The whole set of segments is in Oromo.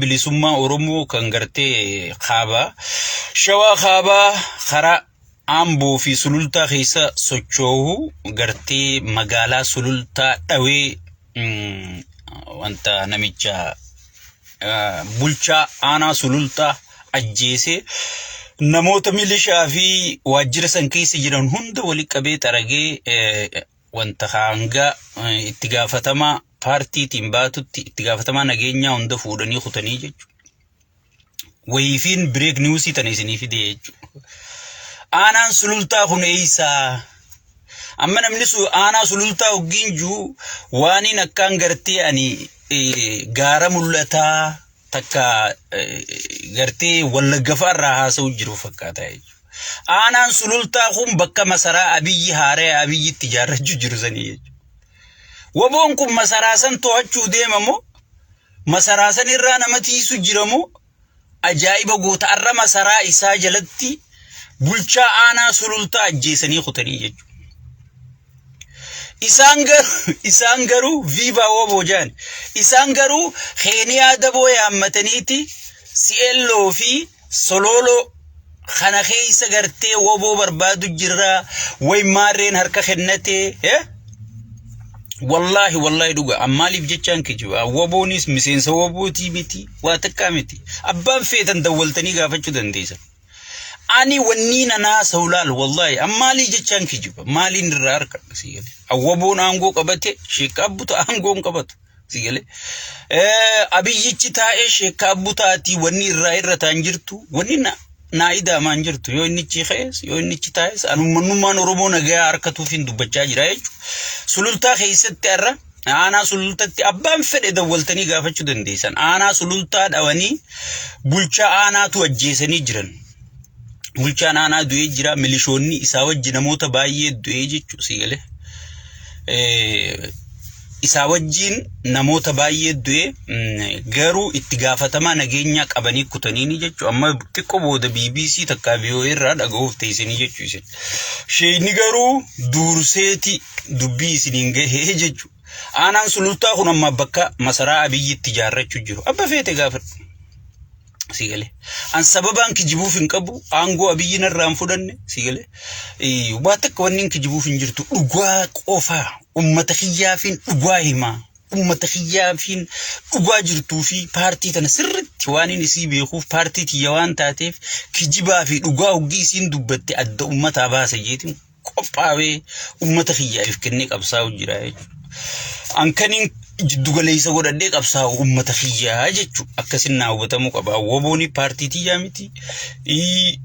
Bilisummaa Oromoo kan gartee kaabaa Shawaa kaabaa karaa Amboo fi Sulultaa keessa sochoohu gartee magaalaa Sulultaa dhawee wanta namicha bulchaa aanaa Sulultaa ajjeesee namoota milishaa fi waajjira san keessa jiran hunda wali qabee xaragee wanta hanga itti gaafatamaa paartiitiin baatutti itti gaafatamaa nageenyaa hunda fuudhanii kutanii jechuudha. Wayiifiin bireek niwusii tana isinii fide jechuudha. Aanaan Sulultaa kun eessaa? Amma namni aanaa Sulultaa hoggiin jiru waaniin akkaan gartee ani gaara mul'ataa takka gartee Wallagga fa'a irraa haasa'u jiru fakkaata jechuudha. Aanaan Sulultaa kun bakka masaraa Abiyyi haaraya Abiyyi itti ijaarrachuu jiru sanii jechuudha. Waboon kun masaraa san to'achuu deema moo masaraa san irraa nama tiisu jira moo ajaa'iba goota arra masaraa isaa jalatti bulchaa aanaa Sulultaa ajjeesanii kutanii jechuudha. Isaan garuu isaan garuu viva woboo jaan isaan garuu Keeniyaa daboo yaammataniiti Si'eelloo fi Solooloo kana keessa gartee woboo barbaadu jirra way maarreen harka kennatee eh? Wallaahi wallaahi dhuga an maaliif jechaan kijiba woboonis miseensa wobootii miti waa takkaa miti abbaan feetan dawwaltanii gaafachuu dandeessan. Ani wannii nan haasa'u laal wallaahi an maalii jechaan kijiba maaliin irraa harkadha si galee. Awwaboon aangoo qabate sheekka abbuta aangoo hin qabatu si galee. Abiyyichi taa'ee sheekka abbutaatii wanni irraa irra taan jirtu wanni na naa idaamaa hin jirtu yoo innichi ka'es yoo innichi taa'es an ummannummaan Oromoo nagayaa harkatuuf hin dubbachaa jira jechuudha. Sulultaa keessatti har'a Aanaa Sulultatti abbaan fedhe dawwaltanii gaafachuu dandeessan. Aanaa Sulultaa dhawanii bulchaa aanaatu ajjeesanii jiran. Bulchaan aanaa du'ee jira. Milishoonni isaa wajji namoota baay'ee du'ee jechuudha si galee. Isaa wajjiin namoota baay'ee du'ee garuu itti gaafatamaa nageenyaa qabanii kutaniini jechuudha. Amma xiqqoo booda BBC takkaa VOA irraa dhaga'uuf teessanii jechuudha isin. Sheeyni garuu duurseeti dubbii isiniin gahee jechuudha. Aanaan Sulultaa kun amma bakka masaraa Abiyyi itti ijaarrachuu jiru. Abba feete gaafadhu. Si galee. An sababaan kijibuuf hin qabu. Aangoo Abiyyi narraa hin fudhanne. Si galee. Waa takka wanni hin kijibuuf hin jirtu. Dhugaa qofa ummata kiyyaafiin dhugaa himaa. Ummata kiyyaafiin dhugaa jirtuu fi paartii tana sirritti waan inni isii beekuuf paartii tiyya waan taateef kijibaa fi dhugaa hoggii isiin dubbatte adda ummataa baasa jeetiin qophaawee ummata kiyyaaf kennee qabsaa'u jira jechuudha. An kaniin jiddu galeessa godhadhee qabsaa'u ummata kiyyaa jechuudha. Akkasin naa hubatamuu qaba. Wobooni paartii tiyyaa miti.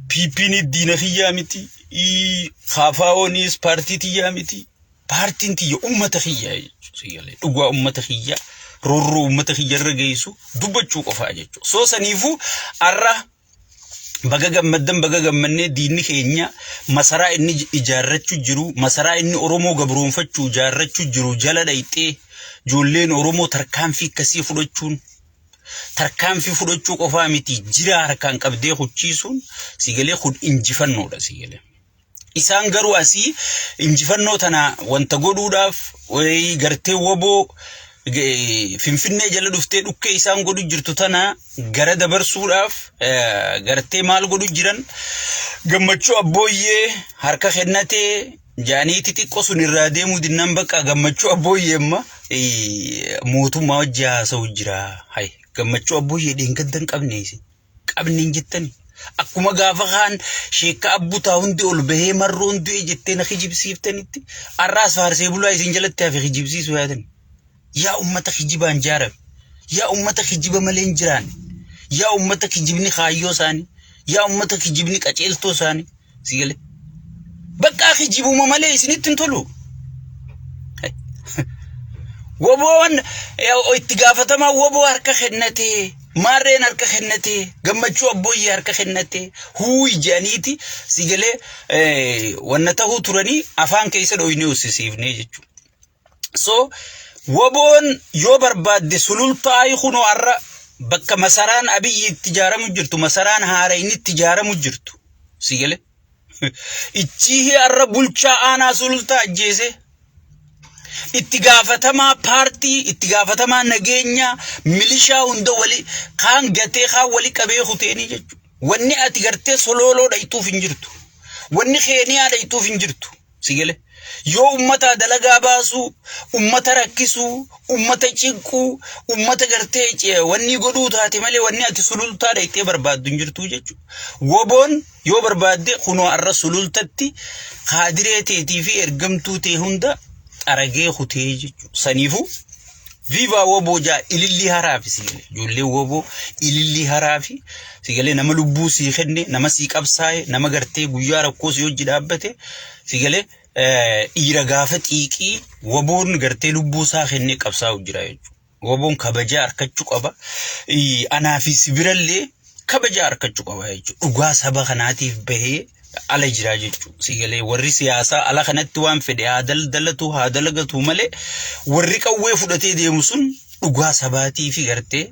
PP'n diina kiyyaa miti. KFO'nis paartii tiyyaa miti. Paartiin tiyya ummata kiyyaa jechuudha. Dhugaa ummata kiyyaa roorroo ummata kiyya irra geessu dubbachuu qofaa jechuudha. Soo saniifuu har'a baga gammaddan baga gammannee diinni keenya masaraa inni ijaarrachuu jiru masaraa inni Oromoo gabroonfachuu ijaarrachuu jiru jala dhayxee ijoolleen Oromoo tarkaanfii akkasii fudhachuun tarkaanfii fudhachuu qofaa miti jiraa harkaan qabdee kuchiisuun sigalee kun injifannoodha sigalee. Isaan garuu asii injifannoo tana wanta godhuudhaaf wayii gartee woboo Finfinnee jala dhuftee dhukkee isaan godhu jirtu tana gara dabarsuudhaaf gartee maal godhu jiran gammachuu abbooyyee harka kennatee jaanii xixiqqoo sun irraa deemuu dinnaan bakka gammachuu abbooyyee amma mootummaa wajji haasa'u jira. Hay gammachuu abbooyyee dheengadda hin qabne isin. Qabne hin jettani. Akkuma gaafa kaan sheekka abbutaa hundi ol bahee marroon du'e jettee na kijibsiiftanitti har'aas faarsee bulaa isin jalatti hafe kijibsiisuu yaadan. Yaa ummata kijibaan jaarame. Yaa ummata kijiba malee hin jiraanne. Yaa ummata kijibni kaayyoo isaanii. Yaa ummata kijibni qaceeltoo isaanii. Si galee. Bakka kijibuma malee isinitti hin tolu. Woboon itti gaafatamaa woboo harka kennatee maarreen harka kennatee gammachuu abbooyyee harka kennatee huuyi jedhaniiti si galee wanna tahuu turanii afaan keessa dhooynee ussisiifnee jechuudha. So woboon yoo barbaadde sulultaa kunoo har'a bakka masaraan Abiyyi itti ijaaramu jirtu masaraan haara inni itti ijaaramu jirtu si galee. Ichii har'a bulchaa aanaa sulultaa ajjeese. Itti gaafatamaa paartii, itti gaafatamaa nageenyaa, milishaa hunda wali kaan gatee kaan wali qabee kuteenii jechuudha. Wanni ati gartee solooloo dhayxuuf hin jirtu. Wanni keeniyaa dhayxuuf hin jirtu. Si gale? Yoo ummataa dalagaa baasuu, ummata rakkisuu, ummata cinquu, ummata gartee wanni godhuu taate malee wanni ati sulultaa dhayxee barbaaddu hin jirtu jechuudha. Woboon yoo barbaadde kunoo arra sulultatti kaadiree teetii fi ergamtuu tee hunda xaragee kutee jechuudha. Saniifuu Viva woboo jaa ilillii haraafi si galee ijoollee woboo ilillii haraafi si galee nama lubbuu sii kenne nama sii qabsaa'e nama gartee guyyaa rakkoo si hojii dhaabbate si galee dhiira gaafa xiiqii woboon gartee lubbuu isaa kennee qabsaa'u jira jechuudha. Woboon kabajaa arkachuu qaba. Anaa fi si birallee kabajaa arkachuu qaba jechuudha. Dhugaa saba kanaatiif bahee ala jira jechuudha. Si galee warri siyaasaa ala kanatti waan fedhe haa daldalatu haa dalagatu malee warri qawwee fudhatee deemu sun dhugaa sabaatii fi gartee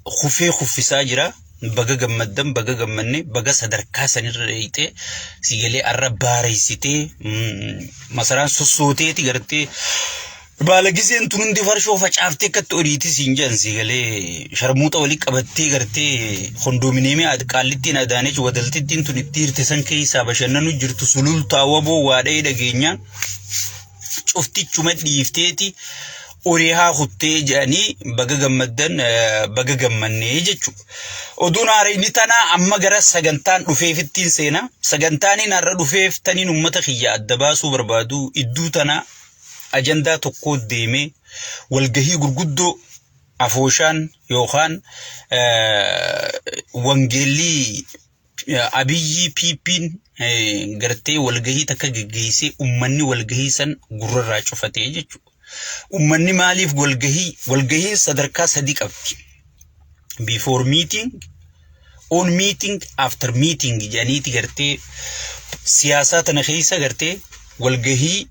kufee kuffisaa jira. Baga gammaddan baga gammanne baga sadarkaa sanirra dheeyxee si galee arra baareessitee masaraan sossooteeti gartee Baala giseen tun hundi farshoo facaaftee akkatti oriitii siin jedhan sii galee sharmuuxa walii qabattee gartee kondomineemii qaallittiin Adaanech wadaltittiin tun itti hirte san keessaa bashannanu jirtu sulultaa waboo waadhee dhageenyaan cuftichuma dhiifteeti horii haa kuttee jedhanii baga gammaddan baga gammannee jechuudha. Oduun haarayni tanaa amma gara sagantaan dhufeefittiin seena. Sagantaaniin har'a dhufeef taniin uummata kiyya adda baasuu barbaadu idduu tanaa ajandaa tokkoo deemee walgahii gurguddoo afooshaan yookaan wangeellii Abiyyii PP'n gartee walgahii takka geggeessee ummanni walgahii san gurrarraa cufatee jechuudha. Ummanni maaliif walgahii walgahiin sadarkaa sadii qabdi. Before meeting, on meeting, after meeting jedhaniiti gartee siyaasaa tana keessa gartee walgahii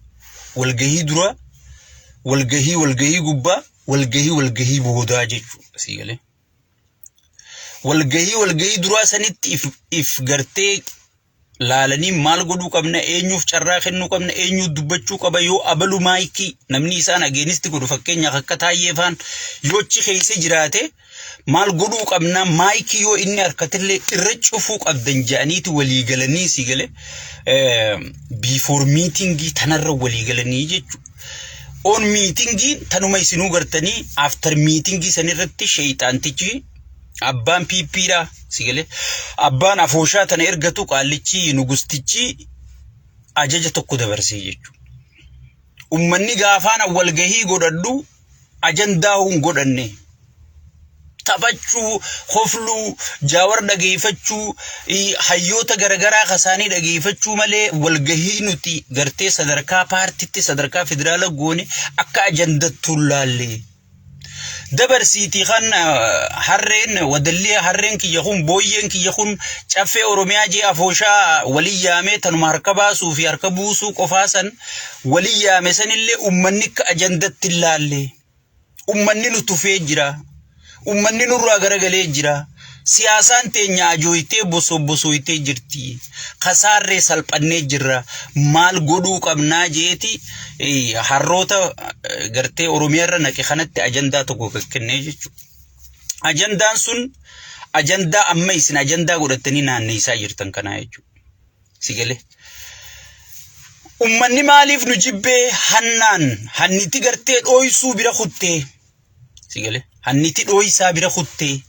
walgahii dura, walgahii walgahii gubbaa, walgahii walgahii boodaa jechuudha sii galee. Walgahii walgahii duraa sanitti if, if gartee laalanii maal godhuu qabna eenyuuf carraa kennuu qabna eenyuuf dubbachuu qaba yoo abalu maayikii namni isaan ageenisti godhu fakkeenyaaf akka taayyee faan yoo achi keessa jiraate maal godhuu qabna maayikii yoo inni harkatillee irra cufuu qabdan jedhaniiti walii galanii si gale before meetingii tanarra walii galanii jechuudha. On meetingii tanuma isinuu gartanii after meetingii sanirratti sheeyxaantichi abbaan piippiidha si galee abbaan afooshaa tana ergatu qaallichi nugustichi ajaja tokko dabarsee jechuudha. Ummanni gaafaan walgahii godhadhu ajandaa hin godhanne. Taphachuu, kofluu, jaawar dhageeffachuu, hayyoota garagaraa kasaanii dhageeffachuu malee walgahii nuti gartee sadarkaa paartitti sadarkaa federaala goone akka ajandattuu laalle. Dabarsiitii kan harreen wadallee harreen kiyya kun booyyeen kiyya kun caffee Oromiyaa jee afooshaa walii yaamee tanuma harka baasuu fi harka buusuu qofaa san walii yaame sanillee ummanni akka ajandatti hin laalle. Ummanni nu tufee jira. Ummanni nurraa garagalee jira. Siyaasaan teenya ajooytee bosobbosoytee jirti. Kasaarree salphannee jirra. Maal godhuu qabnaa jeeti harroota gartee Oromiyaa irra naqe kanatti ajandaa tokko kennee jechuudha. Ajandaan sun ajandaa amma isin ajandaa godhattanii naanneessaa jirtan kanaa jechuudha. Si galee. Ummanni maaliif nu jibbee hannaan hanniti gartee dhooysuu bira kuttee. Si galee. Hanniti dhooysaa bira kuttee.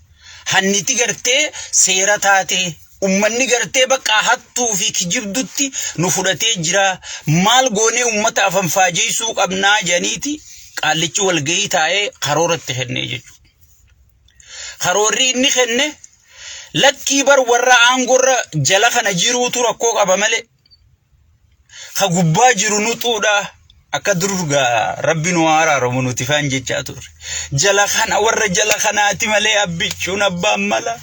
Hanniti gartee seera taatee. Ummanni gartee bakka hattuu fi kijibdutti nu fudhatee jira. Maal goonee ummata afanfaajeessuu qabnaa jedhaniiti qaallichi walgahii taa'ee karoora itti kennee jechuudha. Karoorri inni kenne lakkii bar warra aangorra jala kana jiruutu rakkoo qaba malee. Ka gubbaa jiru nuxuudha. Akka durgaa rabbi nu haa araaramu nuti faan jechaa turre. Jala kana warra jala kanaati malee abbichuun abbaan mala.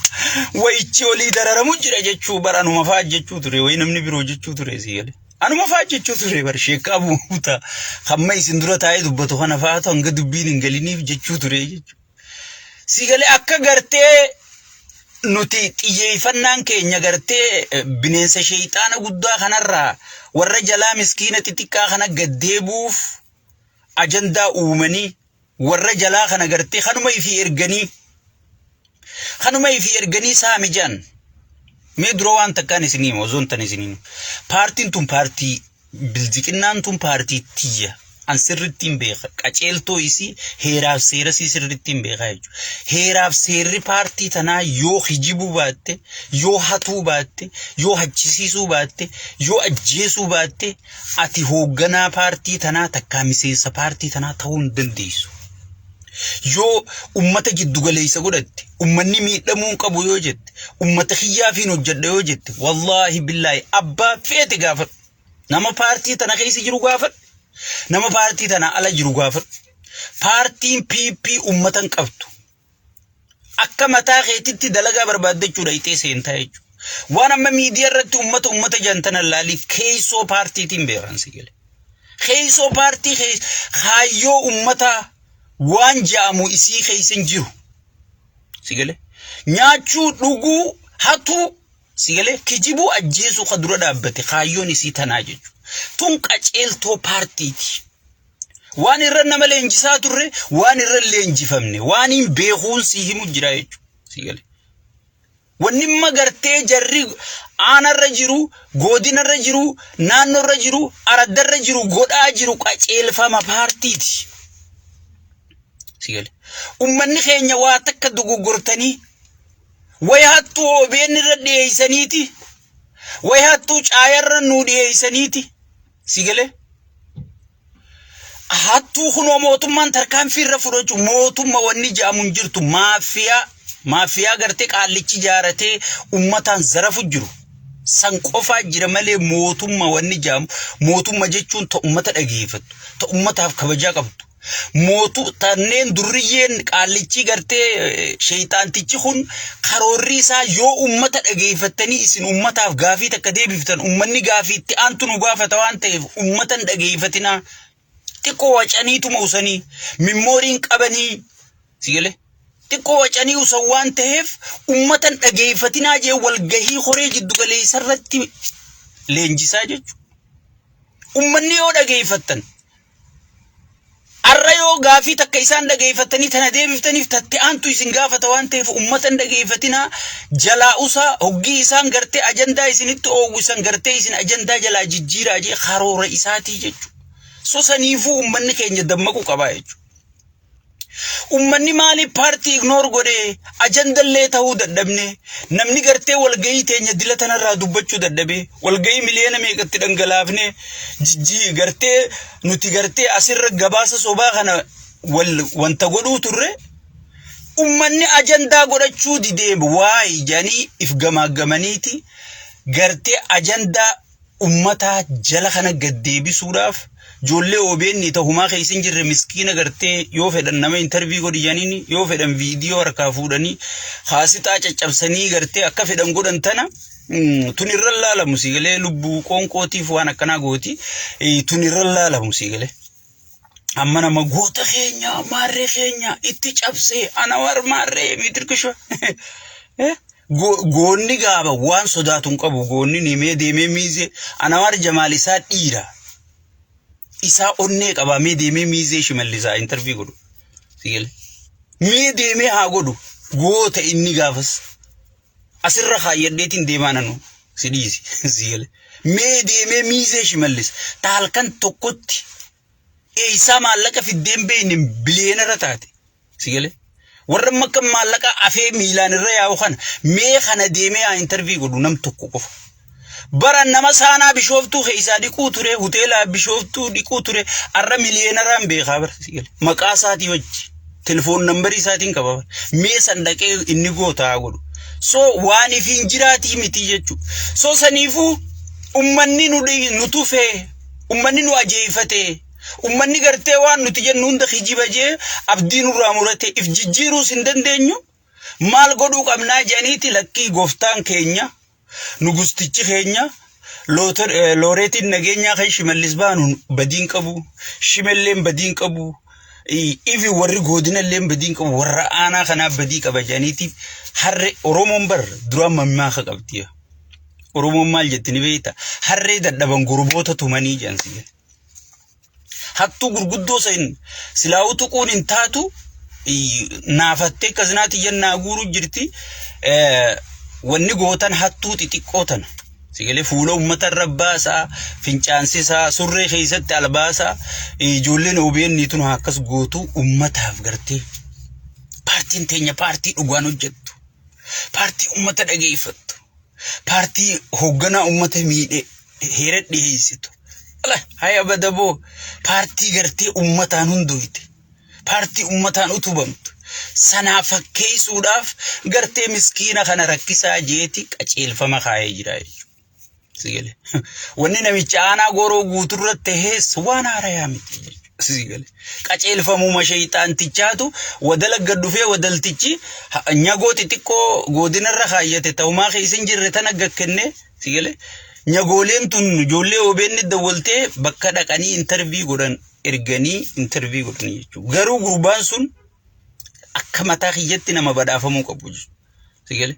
Wayichi olii dararamu jira jechuu bara anuma faa jechuu ture wayi namni biroo jechuu ture si galee. Anuma faa jechuu ture bar sheekkaa buuta. Hamma isin dura taa'ee dubbatu kana faatu hanga dubbiin hin galiniif jechuu ture jechuudha. Si galee akka gartee nuti xiyyeeffannaan keenya gartee bineensa sheeyxaana guddaa kanarraa warra jalaa miskiina xixiqqaa kana gad deebuuf Ajandaa uumanii warra jalaa kana gartee kanuma ifii erganii kanuma ifii erganii saami jedhan. Mee dura waan takkaan isinii hima osoo hin tane isinii hima. Paartiin tun paartii bildiqinnaan tun paartii tiyya. An sirrittiin beeka. Qaceeltoo isii heeraaf seera isii sirrittiin beeka jechuudha. Heeraaf seerri paartii tanaa yoo kijibuu baatte, yoo hatuu baatte, yoo hachisiisuu baatte, yoo ajjeesuu baatte ati hoogganaa paartii tanaa takkaa miseensa paartii tanaa ta'uu hin dandeessu. Yoo ummata jiddu galeessa godhatte, ummanni miidhamuu hin qabu yoo jette, ummata kiyyaafiin hojjedha yoo jette, wallaahi billaahi abbaa feete gaafadhu. Nama paartii tana keessa jiru gaafadhu. Nama paartii tana ala jiru gaafadhu. Paartiin PP ummata hin qabdu. Akka mataa keetitti dalagaa barbaaddachuudha ixee seentaa jechuudha. Waan amma miidiyaa irratti ummata ummata jedhan tana laalii keessoo paartiitiin beekan si gale. Keessoo paartii kaayyoo ummataa waan ja'amu isii keessa hin jiru. Si gale. Nyaachuu, dhuguu, hatuu, si gale kijibuu, ajjeesuu ka dura dhaabbate kaayyoon isii tanaa jechuudha. Tun qaceeltoo paartiiti. Waan irra nama leenjisaa turre, waan irra leenjifamne, waan hin beekuun sii himu jira jechuudha. Si gale. Wanni imma gartee jarri aanarra jiru, godinarra jiru, naannorra jiru, araddarra jiru godhaa jiru qaceelfama paartiiti. Si gale. Ummanni keenya waa takka dogoggortanii way hattuu OBN irra dhiyeessaniiti, way hattuu caayarra nuu dhiyeessaniiti. Si gale. Hattuu kunoo mootummaan tarkaanfii irra fudhachu mootumma wanni jedhamu hin jirtu maafiyaa maafiyaa gartee qaallichi ijaaratee ummataan zarafu jiru. San qofaa jira malee mootumma wanni jedhamu mootumma jechuun ta ummata dhageeffattu ta ummataaf kabajaa qabdu. Mootu tanneen durriyyeen qaallichi gartee sheeyxaantichi kun karoorri isaa yoo ummata dhageeffattanii isin ummataaf gaafii takka deebiftan ummanni gaafii itti aantu nu gaafata waan ta'eef ummata hin dhageeffatinaa. Xiqqoo wacaniituma usanii mimmooriin qabanii si galee xiqqoo wacanii usan waan ta'eef ummata hin dhageeffatinaa jee walgahii horee jiddu galeessa irratti leenjisaa jechuudha. Ummanni yoo dhageeffattan Arra yoo gaafii takka isaan dhageeffattanii tana deebiftaniif tatte aantu isin gaafata waan ta'eef ummata hin dhageeffatinaa jalaa usaa hoggii isaan gartee ajandaa isinitti oowwisan gartee isin ajandaa jalaa jijjiiraa jee karoora isaatii jechuudha. So saniifuu ummanni keenya dammaquu qabaa jechuudha. Ummanni maaliif paartii ignoor godhee ajandallee ta'uu dadhabne namni gartee walgahii teenya dila tanarraa dubbachuu dadhabe walgahii miliyoona meeqatti dhangalaafne jijjii gartee nuti gartee asirra gabaasa sobaa kana wal wanta godhuu turre ummanni ajandaa godhachuu didee waa'ee jedhanii if gamaaggamaniiti gartee ajandaa ummataa jala kana gad deebisuudhaaf ijoollee OBN tahumaa keessa hin jirre miskiina gartee yoo fedhan nama intarvii godhi jedhaniin yoo fedhan viidiyoo harkaa fuudhanii haasixaa caccabsanii gartee akka fedhan godhan tana tun irra laalamu si galee lubbuu qoonqootiif waan akkanaa gooti tun irra laalamu si galee. Amma nama goota keenya maarree keenya itti cabsee anawar maarree miitirkisha. Goonni gaaba waan sodaatu hin qabu goonni nimee deemee miizee anawar jamaal isaa dhiira. Isaa onnee qabaa mee deemee miizee shimallisaa intarvii godhu. Sigale. Mee deemee haa godhu goota inni gaafas. Asirra kaayyadheetiin deemaa nanu si dhiisi. Sigale. Mee deemee miizee shimallis ta halkan tokkotti eessaa maallaqa fiddeen beekne biliyeenara taate. Si galee? Warra amma akka maallaqa afee miilaan irra yaa'u kana mee kana deemee haa intarvii godhu nam tokko qofa. Bara nama saanaa bishooftuu keessaa dhiquu ture, hoteelaa bishooftuu dhiquu ture, har'a miliyeenaraan beekaa bara si galee. Maqaa isaatii wajji, telefoon nambarii isaatiin qaba bara. Mee san dhaqee inni goota haa godhu. So waan ifiin jiraatii miti jechuudha. So saniifuu ummanni nu tufee, ummanni nu ajeeffatee. Ummanni gartee waan nuti jennu hunda kijiba jee abdii nurraa murate if jijjiiruus hin dandeenyu. Maal godhuu qabnaa jedhaniiti lakkii gooftaan keenya nugustichi keenya looreetiin nageenyaa kan Shimallis Baanu badiin qabu Shimalleen badiin qabu ifi warri godinalleen badiin qabu warra aanaa kanaa badii qaba jedhaniiti harre Oromoon bar duraan mammaaka qabdi. Oromoon maal jetti ni beekta harree dadhaban gurboota tumanii jedhan si jedhe. Hattuu gurguddoo san silaa'uu tuquun hin taatu naafattee kazinaa tiyyan naa guuruu jirti. Wanni gootan hattuu xixiqqoo tana. Sigalee fuula uummata irra baasaa, fincaansisaa, surree keessatti albaasaa, ijoolleen OBN tun haa akkas gootu uummataaf gartee. Paartiin teenya paartii dhugaan hojjettu. Paartii uummata dhageeffattu. Paartii hoogganaa uummata miidhe heera dhiyeessitu. Ala haya badaboo paartii gartee uummataan hundoyte. Paartii uummataan utubamtu. Sanaa fakkeessuudhaaf gartee miskiina kana rakkisaa jeeti qajeelfama kaayee jira jechuudha. Sigale. Wanni namicha aanaa gooroo guuturra tahees waan haarayaa miti jechuudha. Sigale. Qajeelfamuma shayxaantichaatu wadala gad dhufee wadaltichi nyagoo xixiqqoo godinarra kaayyate ta'umaa keessa hin jirre tana gad kennee sigale. Nyagooleen tun ijoollee OBN dawwaltee bakka dhaqanii intarvii godhan erganii intarvii godhanii jechuudha. Garuu gurbaan sun akka mataa kiyyatti nama badhaafamuu qabu jechuudha. Sigale.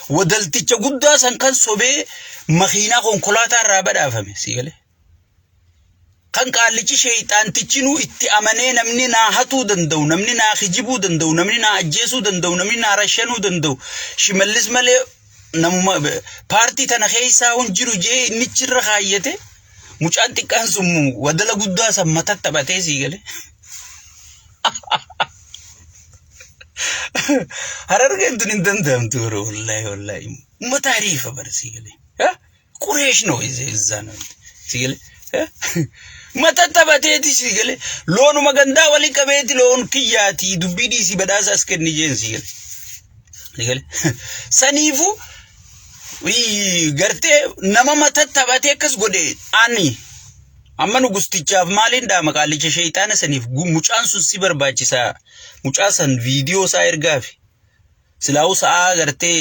Wadalticha guddaa san kan sobee makiinaa konkolaataa irraa badhaafame sigale. Kan qaallichi sheeyxaantichinuu itti amanee namni naa hatuu danda'u, namni naa kijibuu danda'u, namni naa ajjeesuu danda'u, namni naa rashanuu danda'u. Shimallis malee namuma paartii tana keessaa hin jiru jee innichirra kaayyate mucaan xiqqaan sun wadala guddaa san mata taphatee sii gale. Harargeen tun hin danda'amtu yeroo wallaahi wallaahi ummata hariifa bara sii gale. Qureesh ነው እዛ ነው ሲገለ mata taphateeti si gale loonuma gandaa wali qabeeti loon kiyyaati dubbii dhiisii badhaasa as kenni jeen si gale si gale saniifu gartee nama mata taphatee akkas godhe ani amma nugustichaaf maaliin dhaama qaallicha sheeyxaana saniif mucaan sun si barbaachisaa mucaa san viidiyoo isaa ergaafi Silaa'uu sa'aa gartee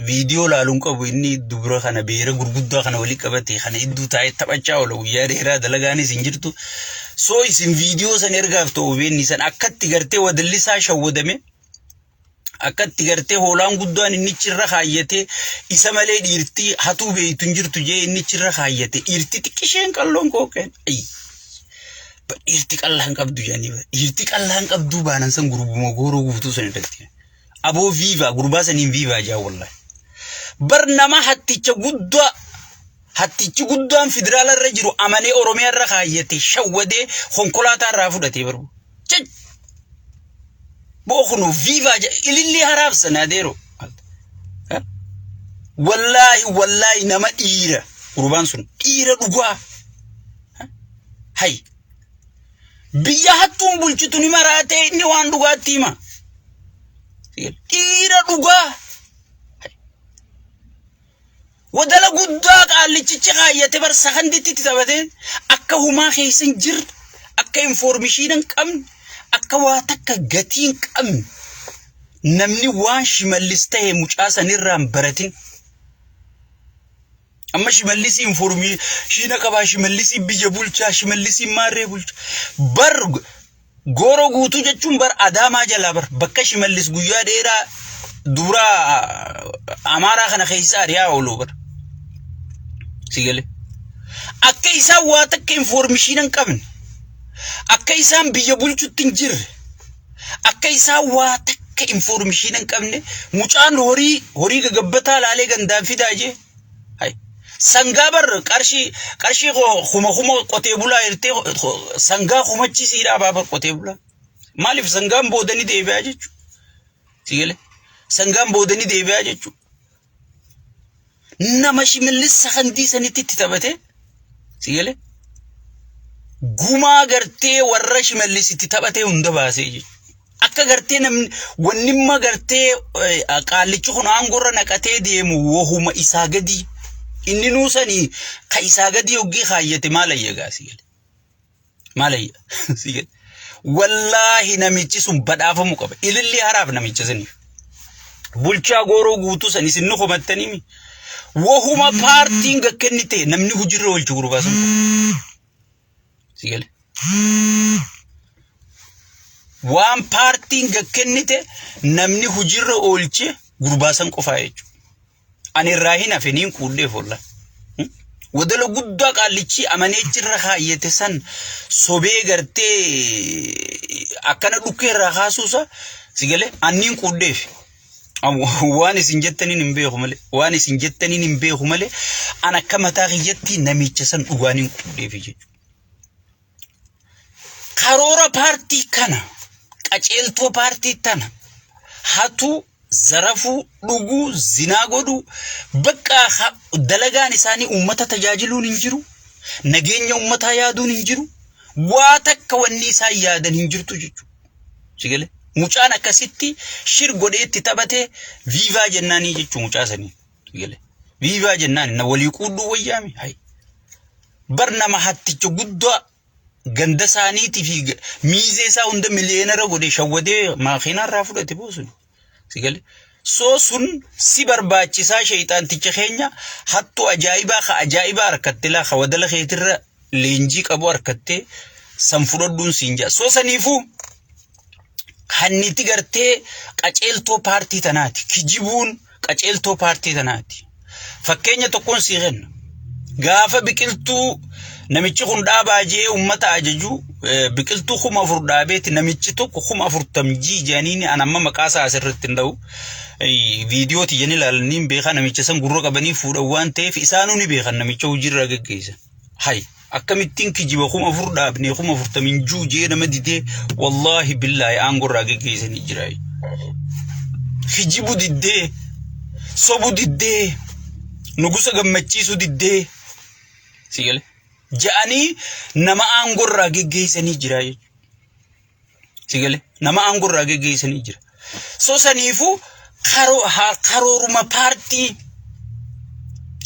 viidiyoo laaluun qabu inni dubra kana beera gurguddaa kana walii qabate kana idduu taa'ee taphachaa oola guyyaa dheeraa dalagaanis hin jirtu. Soo isin viidiyoo san ergaaf ta'u beenni san akkatti gartee wadallisaa shawwadame akkatti gartee hoolaan guddaan inni irra kaayyate isa malee dhiirtii hatuu beeytu hin jirtu jee inni irra kaayyate dhiirti xiqqisheen qalloon qooqeen. Ayyi. Dhiirti qallaan qabdu jedhanii dhiirti qallaan qabduu baanan san gurbuma gooroo guutuu san irratti. Aboo viivaa gurbaa saniin viivaa jaa wallahi. Bar nama hatticha guddaa hattichi guddaan federaala irra jiru amanee Oromiyaa irra kaayyate shawwadee konkolaataa irraa fudhatee barbu. Boo kunu viivaa jaa ilillii haraabsan adeero. Wallaahi wallaahi nama dhiira gurbaan sun dhiira dhugaa. Hay Biyya hattuun bulchitu ni maraatee inni waan dhugaatti hima. Dhiira dhugaa. Wadala guddaa qaallichichi kaayyate bar sakanditti itti taphatee akka humaa keessa hin jirre, akka infoormishiina hin qabne, akka waa takka gatii hin qabne namni waan Shimallis ta'e mucaa sanirraa hin baratin. Amma Shimallisii informeeshiina qabaa, Shimallisii biyya bulchaa, Shimallisii maarree bulcha. Bar gooroo guutuu jechuun bar Adaamaa jalaa bar bakka Shimallis guyyaa dheeraa duraa Amaaraa kana keessa ari'aa oolu bar. Si galee. Akka isaan waa takka informeeshiina hin qabne, akka isaan biyya bulchutti hin jirre, akka isaan waa takka informeeshiina hin qabne mucaan horii horii gagabbataa laalee gandaan fidaa jee. Hay. Sangaa bar qarshii qarshii kuma kuma qotee bulaa hirtee sangaa kumachisiidhaa baa bar qotee bulaa. Maaliif sangaan booda ni deebi'aa jechuudha. Si galee? Sangaan booda ni deebi'aa jechuudha. Nama Shimallis sakandii sanitti itti taphatee si galee? Gumaa gartee warra Shimallis itti taphatee hunda baasee jechuudha. Akka gartee namni wannimma gartee qaallichi kun aangorra naqatee deemu wahuma isaa gadii. Inni nuusanii ka isaa gadii hoggii kaayyate maal ayyagaa si gale. Maal ayya si gale. Wallaahi namichi sun badhaafamuu qaba. Ilillii haraaf namicha saniif. Bulchaa gooroo guutuu san isin nu komattanii wahuma paartiin gakkennite namni hujirra oolchu gurbaa sun. Si gale. Waan paartiin gakkennite namni hujirra oolche gurbaa san qofaa jechuudha. Ani irraa hin hafe niin quudheef olla. Wadala guddaa qaallichi amaneechirra kaayyate san sobee gartee akkana dhukkee irraa kaasuusa si galee anniin quudheef. Waan isin jettaniin hin beeku malee waan isin jettaniin hin beeku malee an akka mataa kiyyatti namicha san dhugaan hin quudheef jechuudha. Karoora paartii kana qaceeltoo paartii tana hatuu, zarafuu, dhuguu, zinaa godhuu bakka dalagaan isaanii uummata tajaajiluun hin jiru, nageenya uummataa yaaduun hin jiru, waa takka wanni isaan yaadan hin jirtu jechuudha. Si galee? Mucaan akkasitti shir godhee itti taphate viivaa jennaanii jechuudha mucaa sanii. Si galee? Viivaa jennaan na walii quudhuu wayyaami. Hayi. Bar nama hatticha guddaa ganda isaaniitii fi miizee isaa hunda miliyeenara godhe shawwadee maakiinaa irraa fudhate boosun. Si galee? Soo sun si barbaachisaa sheeyxaanticha keenya hattuu ajaa'ibaa ka ajaa'ibaa harkatte laa ka wadala keetirra leenjii qabu harkattee san fudhadhuun siin ja'a. Soo saniifuu hanniti gartee qaceeltoo paartii tanaati. Kijibuun qaceeltoo paartii tanaati. Fakkeenya tokkoon sii kenna. Gaafa biqiltuu namichi kun dhaabaa jee uummata ajaju biqiltuu 4000 dhaabeeti namichi tokko 40,000 jii jedhanii an amma maqaa isaa asirratti hin dha'u. Viidiyoo tiyyan ilaalanii hin beekaa namicha san gurra qabanii fuudhan waan ta'eef isaanuu ni beekan namicha hojiirraa geggeessan. Hay akkamittiin kijiba 4000 dhaabnee 40,000 hin juu jee nama didee wallaahi billaahi aangorraa geggeessanii jira. Kijibu diddee sobu diddee nugusa gammachiisuu diddee si gale ja'anii nama aangorraa geggeessanii jira jechuudha. Si gale nama aangorraa geggeessanii jira. So saniifuu karooruma paartii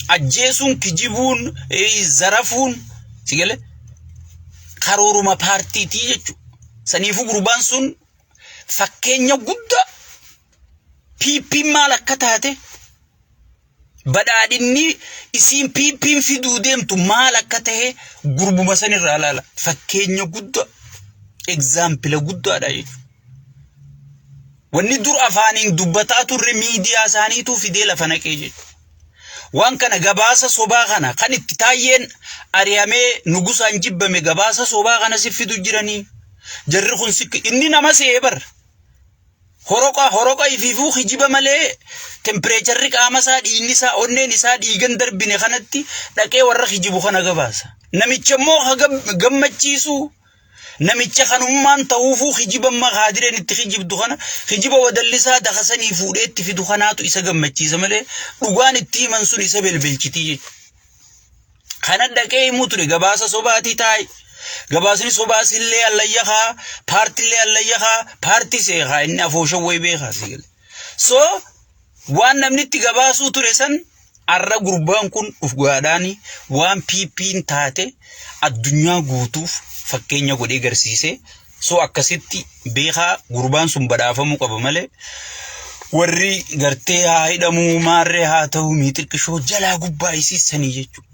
ajjeesuun kijibuun zarafuun si gale karooruma paartiitii jechuudha. Saniifuu gurbaan sun fakkeenya guddaa PP maal akka taate badhaadhinni isiin PP'n fiduu deemtu maal akka ta'e gurbuma san irraa ilaala. Fakkeenya guddaa egzaampila guddaadha jechuudha. Wanni dur afaaniin dubbataa turre miidiyaa isaaniituu fidee lafa naqee jechuudha. Waan kana gabaasa sobaa kana kan itti taayyeen ari'amee nugusaan jibbame gabaasa sobaa kana si fidu jiranii. Jarri kun si inni nama se'ee bar. Horoqa horoqa ifiifuu kijiba malee tempireecharri qaama isaa dhiigni isaa onneen isaa dhiigan darbine kanatti dhaqee warra kijibu kana gabaasa. Namicha immoo ka gammachiisu namicha kanummaan ta'uufuu kijiba amma kaadireen itti kijibdu kana kijiba wadallisaa dakasanii fuudhee itti fidu kanaatu isa gammachiisa malee dhugaan itti himan sun isa belbelchitii jechuudha. Kana dhaqee himuu ture gabaasa sobaatii taa'i. Gabaasni sobaas illee allayya kaa, paartillee allayya kaa, paartii seekaa inni afoosha wayi beekaa si gale. So waan namni itti gabaasuu ture san arra gurbaan kun dhugaadhaan waan PP'n taate addunyaa guutuuf fakkeenya godhee garsiise. So akkasitti beekaa gurbaan sun badhaafamuu qaba malee warri gartee haa hidhamuu maarree haa ta'u miixirqishoo jalaa gubbaa isiisanii jechuudha.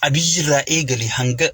Abiyyi irraa eegale hanga